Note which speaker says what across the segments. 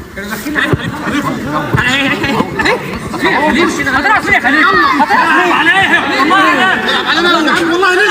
Speaker 1: انت حط راس حد يا عم، انت يا عم، انت يا عم، انت يا عم
Speaker 2: والله.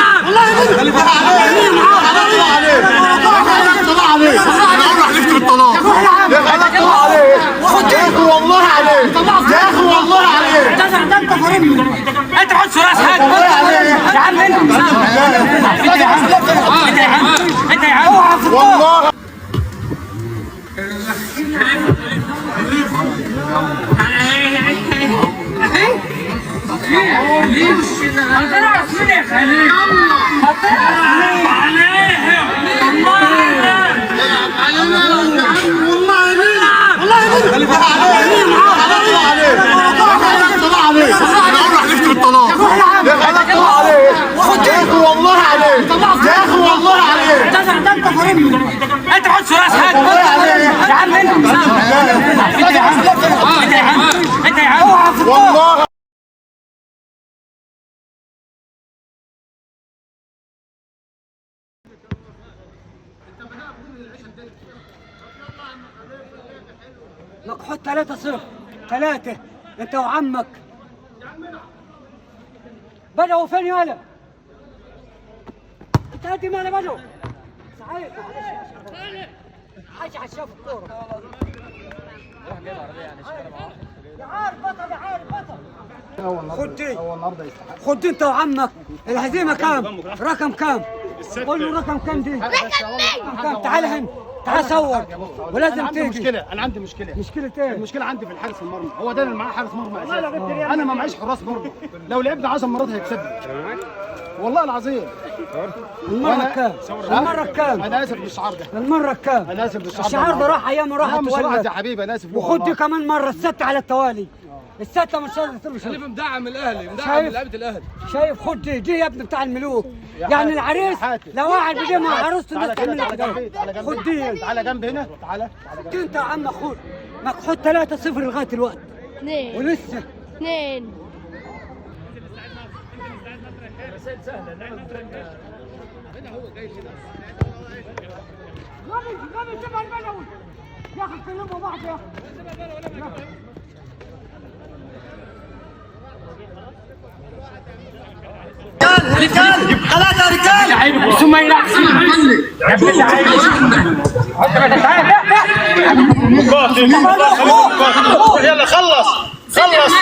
Speaker 2: والله عليك يا اخي، والله عليك.
Speaker 1: انت حط راس حد يا عم، انت يا عم، انت يا عم، انت يا عم
Speaker 2: والله.
Speaker 3: مكحوت 3-0 3 انت وعمك. بدأوا فين يالا؟ انت قد ما انا بدأوا صحيح، معلش حاجة عشان الكورة. يا عارف بطل، يا عارف بطل. خد دي، خد دي انت وعمك. الهزيمة كام؟ رقم كام؟ قول له رقم كام دي؟ رقم كام؟ تعال هنا، تعال صور ولازم تيجي.
Speaker 4: مشكلة، انا عندي مشكلة.
Speaker 3: مشكلة ايه؟
Speaker 4: المشكلة عندي في الحارس المرمى، هو ده اللي معاه حارس مرمى اساسا. انا ما معيش حراس مرمى، لو لعبنا 10 مرات هيكسبني والله العظيم.
Speaker 3: المرة كام؟ المرة كام؟
Speaker 4: انا اسف بالشعار ده،
Speaker 3: المرة كام؟
Speaker 4: انا اسف بالشعار ده.
Speaker 3: الشعار ده راح ايام راحت.
Speaker 4: لا مش راحت يا حبيبي، انا اسف.
Speaker 3: وخد دي كمان مرة، الستة على التوالي، الستة مش قادر.
Speaker 5: خليفة مدعم الاهلي، مدعم لعيبة الاهلي.
Speaker 3: شايف؟ خد دي، دي يا ابني بتاع الملوك يعني. العريس لو قاعد بدي مع عروسته الناس تعمل كده. خد دي،
Speaker 4: تعالى جنب هنا، تعالى
Speaker 3: انت يا عم. خد مكحوت 3-0 لغاية الوقت
Speaker 6: 2
Speaker 3: ولسه
Speaker 6: 2.
Speaker 3: غبي غبي سيبها البلوي يا اخي، كلموا بعض يا اخي.
Speaker 1: رجال رجال ثم يلعب.
Speaker 2: يلا خلص خلص.